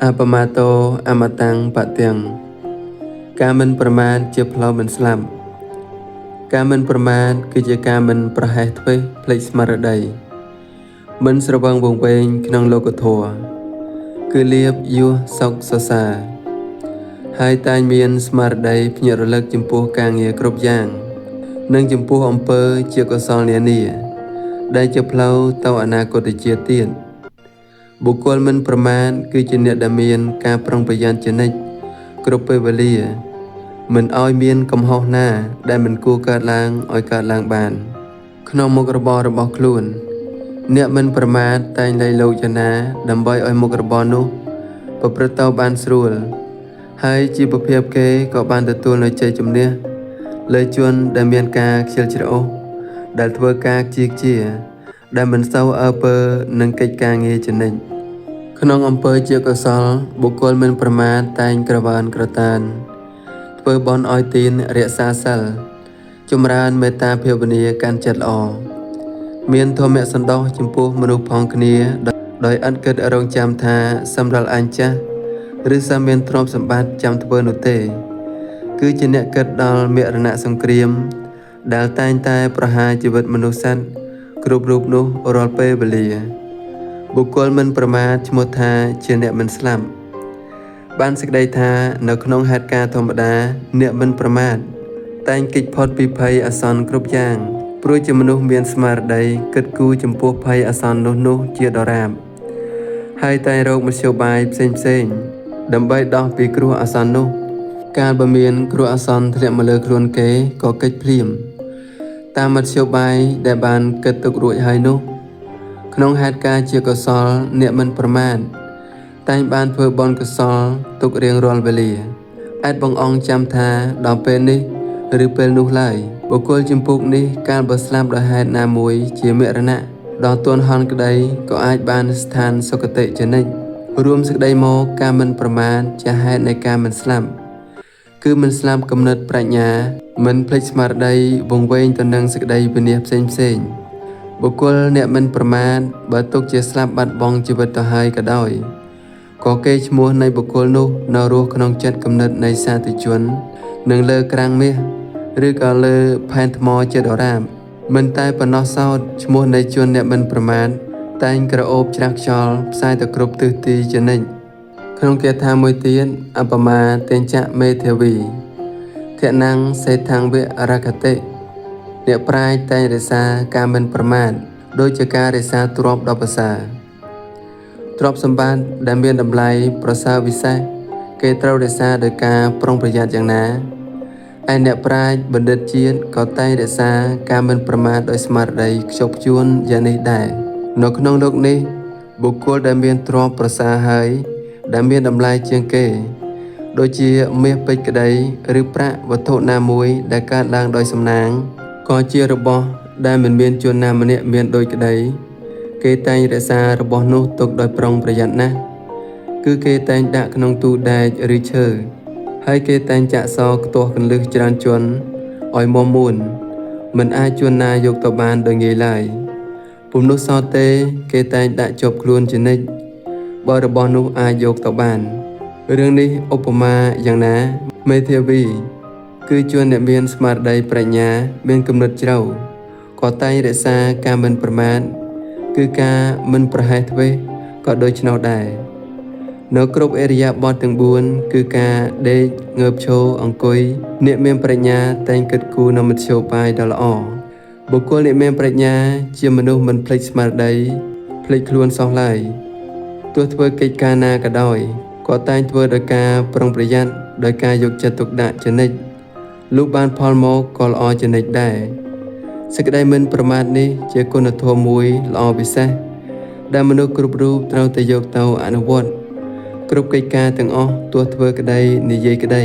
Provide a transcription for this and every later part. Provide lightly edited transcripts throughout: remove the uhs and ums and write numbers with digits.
អបមាតោអមតាំងបទាំងការមិនប្រមាទជាផ្លូវមិនស្លាប់ការមិនប្រមាទគឺជាការមិនប្រហែសធ្វេសភ្លេចស្មារតីមិនស្រវឹងវង្វេងក្នុងលោកធម៌គឺលៀបយោសុខសរសើរហើយតែងមានស្មារតីភ្ញាក់រលឹកចំពោះការងារគ្រប់យ៉ាង និងចំពោះអំពើជាកុសលនានា ដែលជាផ្លូវទៅអនាគតជាតិទៀតបុគ្គលមិនប្រមាទគឺជាអ្នកដែលមានការប្រុងប្រយ័ត្នជានិច្ចគ្រប់ពេលវេលា មិនឲ្យមានកំហុសណា ដែលមិនគួរកើតឡើងឲ្យកើតឡើងបាន ក្នុងមុខរបររបស់ខ្លួន អ្នកមិនប្រមាទតែងលៃលោកយ៉ាងណា ដើម្បីឲ្យមុខរបរនោះប្រព្រឹត្តទៅបានស្រួល ហើយជីវភាពគេក៏បានទទួលនូវជ័យជំនះលើជនដែលមានការខ្ជិលច្រអូសដែលធ្វើការជាជា ដែលមិនសូវអើពើនឹងកិច្ចការងារជានិច្ចក្នុងអំពើជាកុសល បុគ្គលមិនប្រមាទតែងក្រវានក្រតាន ធ្វើបុណ្យឲ្យទានរក្សាសិលចម្រើនមេត្តាភាវនាកាន់ចិត្តល្អមានធម៌សន្តោសចំពោះមនុស្សផងគ្នា ដោយឥតគិតរងចាំថាសម្រាប់អញចាស់ឬសាមានទ្រព្យសម្បត្តិចាំធ្វើនោះទេ គឺជាអ្នកគិតដល់មរណៈសង្គ្រាម ដែលតែងតែប្រហារជីវិតមនុស្សសត្វគ្រប់រូបនោះរាល់ពេលវេលា បុគ្គលមិនប្រមាទឈ្មោះថាជាអ្នកមិនស្លាប់បានសេចក្តីថានៅក្នុងហេតុការណ៍ធម្មតាអ្នកមិនប្រមាទតែងគេចផុតពីភ័យអាសន្នគ្រប់យ៉ាងព្រោះជាមនុស្សមានស្មារតីគិតគូរចំពោះភ័យអាសន្ននោះនោះជាដរាបហើយតែងរកមធ្យោបាយផ្សេងផ្សេងដើម្បីដោះពីគ្រោះអាសន្ននោះកាលបើមានគ្រោះអាសន្នធ្លាក់មកលើខ្លួនគេក៏គេចភ្លាមតាមមធ្យោបាយដែលបានគិតទុករួចហើយនោះក្នុងហេតុការណ៍ជាកុសលអ្នកមិនប្រមាទតែងបានធ្វើបុណ្យកុសលទុករៀងរាល់វេលាអាចបងអង្គចាំថាដល់ពេលនេះឬពេលនោះឡើយបុគ្គលចំពុកនេះកាលបើស្លាប់ដោយហេតុណាមួយជាមរណៈដល់ទន់ហន់ក្តីក៏អាចបានស្ថានសុគតិជានិច្ចរួមសេចក្តីមកការមិនប្រមាទជាហេតុនៃការមិនស្លាប់គឺមិនស្លាប់គំនិតប្រាជ្ញាមិនភ្លេចស្មារតីវង្វេងទៅនឹងសេចក្តីវិនាសផ្សេងផ្សេងបុគ្គលអ្នកមិនប្រមាទបើទុកជាស្លាប់បាត់បង់ជីវិតទៅហើយក៏ដោយក៏គេឈ្មោះនៃបុគ្គលនោះនៅរស់ក្នុងចិត្តគំនិតនៃសាធុជននិងលើក្រាំងមាសឬក៏លើផែនថ្មជាដរាបមិនតែប៉ុណ្ណោះសោតឈ្មោះនៃជនអ្នកមិនប្រមាទតែងក្រអូបច្រាស់ខ្យល់ផ្សាយទៅគ្រប់ទិសទីជានិច្ចក្នុងគាថាមួយទៀតអបមាទេញ្ចៈមេធាវីធនំសេដ្ឋੰវរកតិអ្នកប្រាជ្ញតែងរក្សាការមិនប្រមាទដូចជាការរក្សាទ្រព្យដ៏ប្រសើរទ្រព្យសម្បត្តិដែលមានតម្លៃប្រសើរវិសេសគេត្រូវរក្សាដោយការប្រុងប្រយ័ត្នយ៉ាងណាឯអ្នកប្រាជ្ញបណ្ឌិតជាតិក៏តែងរក្សាការមិនប្រមាទដោយស្មារតីខ្ជាប់ខ្ជួនយ៉ាងនេះដែរនៅក្នុងលោកនេះបុគ្គលដែលមានទ្រព្យប្រសើរហើយដែលមានតម្លៃជាងគេដូចជាមាសពេជ្រក្តីឬប្រាក់វត្ថុណាមួយដែលកើតឡើងដោយសំណាងក៏ជារបស់ដែលមិនមានជនណាម្នាក់មានដូចក្តីគេតែងរក្សារបស់នោះទុកដោយប្រុងប្រយ័ត្នណាស់គឺគេតែងដាក់ក្នុងទូដែកឬឈើហើយគេតែងចាក់សោខ្ទាស់កន្លឹះច្រើនជាន់ឲ្យមាំមួនមិនអាចជួនណាយកទៅបានដោយងាយឡើយពុំនោះសោតទេគេតែងដាក់ជាប់ខ្លួនជានិច្ចបើរបស់នោះអាចយកទៅបានរឿងនេះឧបមាយ៉ាងណាមេធាវីគឺជនអ្នកមានស្មារតីប្រាជ្ញាមានគំនិតជ្រៅក៏តែងរក្សាការមិនប្រមាទគឺការមិនប្រហែសធ្វេសក៏ដូច្នោះដែរនៅគ្រប់ឥរិយាបថទាំង4គឺការដេកងើបឈរអង្គុយអ្នកមានប្រាជ្ញាតែងគិតគូរនូវមធ្យោបាយដ៏ល្អបុគ្គលអ្នកមានប្រាជ្ញាជាមនុស្សមិនភ្លេចស្មារតីភ្លេចខ្លួនសោះឡើយទោះធ្វើកិច្ចការណាក៏ដោយក៏តែងធ្វើដោយការប្រុងប្រយ័ត្នដោយការយកចិត្តទុកដាក់ជានិច្ចលុះបានផលមកក៏ល្អជានិច្ចដែរសេចក្តីមិនប្រមាទនេះជាគុណធម៌មួយល្អពិសេសដែលមនុស្សគ្រប់រូបត្រូវតែយកទៅអនុវត្តគ្រប់កិច្ចការទាំងអស់ទោះធ្វើក្តីនិយាយក្តី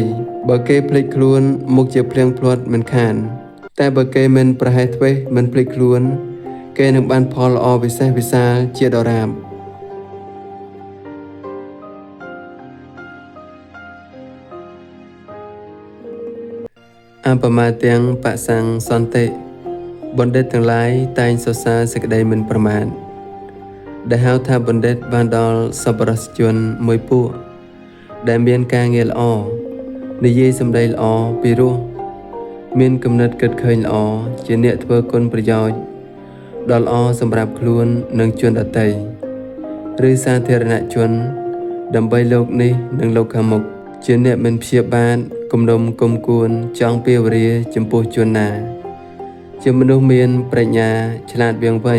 បើគេភ្លេចខ្លួនមុខជាភ្លៀងភ្លាត់មិនខានតែបើគេមិនប្រហែសធ្វេសមិនភ្លេចខ្លួនគេនឹងបានផលល្អវិសេសវិសាលជាដរាបអបមាទាំងបសੰសន្តិបណ្ឌិតទាំងឡាយតែងសរសើរសេចក្តីមិនប្រមាទ ដែលហៅថាបណ្ឌិតបានដល់សប្បុរសជនមួយពួកដែលមានការងារល្អនិយាយសម្ដីល្អពីរោះមានគំនិតគិតឃើញល្អជាអ្នកធ្វើគុណប្រយោជន៍ដល់ល្អសម្រាប់ខ្លួននិងជនដទៃឬសាធារណជនដើម្បីលោកនេះនិងលោកខាងមុខជាអ្នកមិនព្យាបាទគំនុំគុំគួនចង់ពីវរាចំពោះជនណាជាមនុស្សមានប្រាជ្ញាឆ្លាតវាងវៃ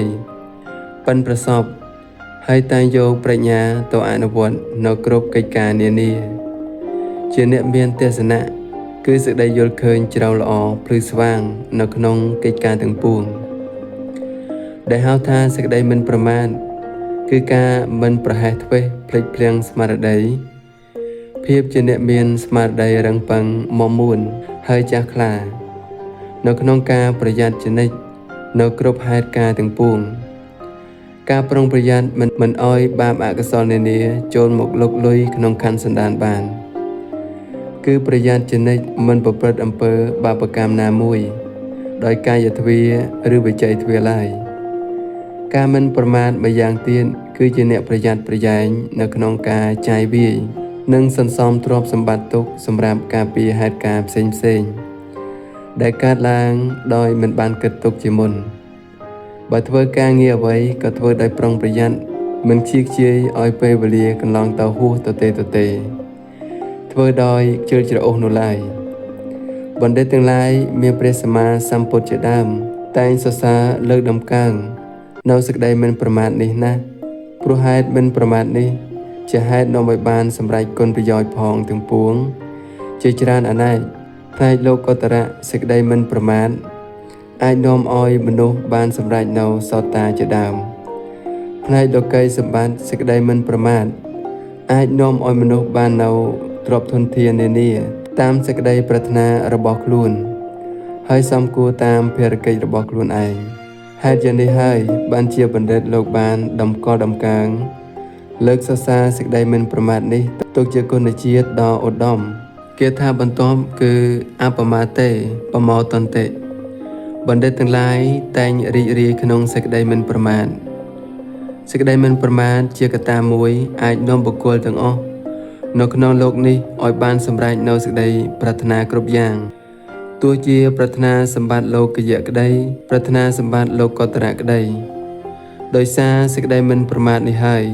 ប៉ិនប្រសប់ហើយតែងយកប្រាជ្ញាទៅអនុវត្តនៅគ្រប់កិច្ចការនានាជាអ្នកមានទស្សនៈគឺសេចក្តីយល់ឃើញជ្រៅល្អភ្លឺស្វាងនៅក្នុងកិច្ចការទាំងពួងដែលហៅថាសេចក្តីមិនប្រមាទគឺការមិនប្រហែសធ្វេសភ្លេចភ្លាំងស្មារតីភាពជាអ្នកមានស្មារតីរឹងប៉ឹងមាំមួនហើយចាស់ខ្លានៅក្នុងការប្រយ័ត្នជានិច្ចនៅគ្រប់ហេតុការណ៍ទាំងពួងការប្រុងប្រយ័ត្នមិនអោយបាបអកុសលនានាចូលមកលុកលុយក្នុងខណ្ឌសន្តានបានគឺប្រយ័ត្នជានិច្ចមិនប្រព្រឹត្តអំពើបាបកម្មណាមួយដោយកាយទ្វាឬវិច័យទ្វាឡើយការមិនប្រមាទម្យ៉ាងទៀតគឺជាអ្នកប្រយ័ត្នប្រយែងនៅក្នុងការចាយវាយនិងសន្សំទ្រព្យសម្បត្តិទុកសម្រាប់ការពារហេតុការណ៍ផ្សេងៗដែលកើតឡើងដោយមិនបានគិតទុកជាមុនបើធ្វើការងារអ្វីក៏ធ្វើដោយប្រុងប្រយ័ត្នមិនខ្ជិះខ្ជាយឲ្យពេលវេលាកន្លងទៅហួសទៅទេធ្វើដោយខ្ជិលច្រអូសនោះឡើយបណ្ឌិតទាំងឡាយមានព្រះសម្មាសម្ពុទ្ធជាដើមតែងសរសើរលើកដំកើងនៅសេចក្តីមិនប្រមាទនេះណាស់ព្រោះហេតុមិនប្រមាទនេះជាហេតុនាំឲ្យបានសម្រេចគុណប្រយោជន៍ផងទាំងពួងជាច្រើនអនេកផ្នែកលោកុត្តរៈសេចក្តីមិនប្រមាទអាចនាំឲ្យមនុស្សបានសម្រេចនៅសោតាជាដើមផ្នែកលោកីយសម្បត្តិសេចក្តីមិនប្រមាទអាចនាំឲ្យមនុស្សបាននៅទ្រព្យធនធាននានាតាមសេចក្តីប្រាថ្នារបស់ខ្លួនហើយសំគួរតាមភារកិច្ចរបស់ខ្លួនឯងហេតុយ៉ាងនេះហើយបានជាបណ្ឌិតលោកបានតម្កល់តម្កើងលើកសរសើរសេចក្តីមិនប្រមាទនេះទុកជាគុណជាតិដ៏ឧត្តមគាថាបន្ទាប់គឺអបមាទេបមោតន្តិបណ្ឌិតទាំងឡាយតែងរីករាយក្នុងសេចក្តីមិនប្រមាទសេចក្តីមិនប្រមាទជាកត្តាមួយអាចនាំបុគ្គលទាំងអស់នៅក្នុងលោកនេះឲ្យបានសម្រេចនៅសេចក្តីប្រាថ្នាគ្រប់យ៉ាងទោះជាប្រាថ្នាសម្បត្តិលោកយៈក្តីប្រាថ្នាសម្បត្តិលោកុត្តរៈក្តីដោយសារសេចក្តីមិនប្រមាទនេះហើយ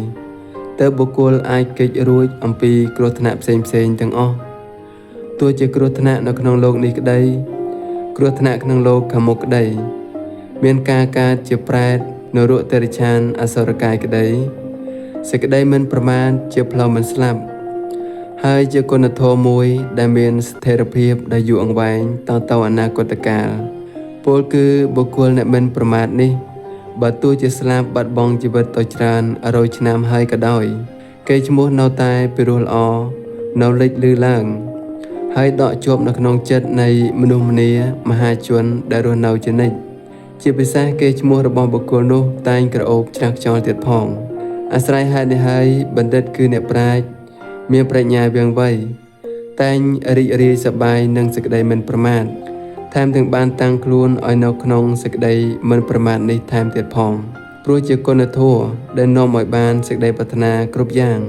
ទើបបុគ្គលអាចគេចរួចអំពីគ្រោះថ្នាក់ផ្សេងៗទាំងអស់ទោះជាគ្រោះថ្នាក់នៅក្នុងលោកនេះក្តីគ្រោះថ្នាក់ក្នុងលោកខាងមុខក្តីមានការកើតជាប្រែតនរកតិរិឆានអសុរកាយក្តីសេចក្តីមិនប្រមាទជាផ្លូវមិនស្លាប់ហើយជាគុណធម៌មួយដែលមានស្ថិរភាពដែលយូរអង្វែងតទៅអនាគតកាលពលគឺបុគ្គលអ្នកមិនប្រមាទនេះបើទោះជាស្លាប់បាត់បង់ជីវិតទៅច្រើនរយឆ្នាំហើយក៏ដោយគេឈ្មោះនៅតែពិរោះល្អនៅលេចលឺឡើងហើយដកជាប់នៅក្នុងចិត្តនៃមនុស្សម្នាមហាជនដែលរស់នៅជានិច្ចជាពិសេសគេឈ្មោះរបស់បុគ្គលនោះតែងក្រអូបច្រាស់ខ្យល់ទៀតផងអាស្រ័យហេតុនេះហើយបណ្ឌិតគឺអ្នកប្រាជ្ញមានប្រាជ្ញាវាងវៃតែងរីករាយសប្បាយនឹងសេចក្តីមិនប្រមាទថែមទាំងបានតាំងខ្លួនឲ្យនៅក្នុងសេចក្តីមិនប្រមាទនេះថែមទៀតផងព្រោះជាគុណធម៌ដែលនាំឲ្យបានសេចក្តីប្រាថ្នាគ្រប់យ៉ាង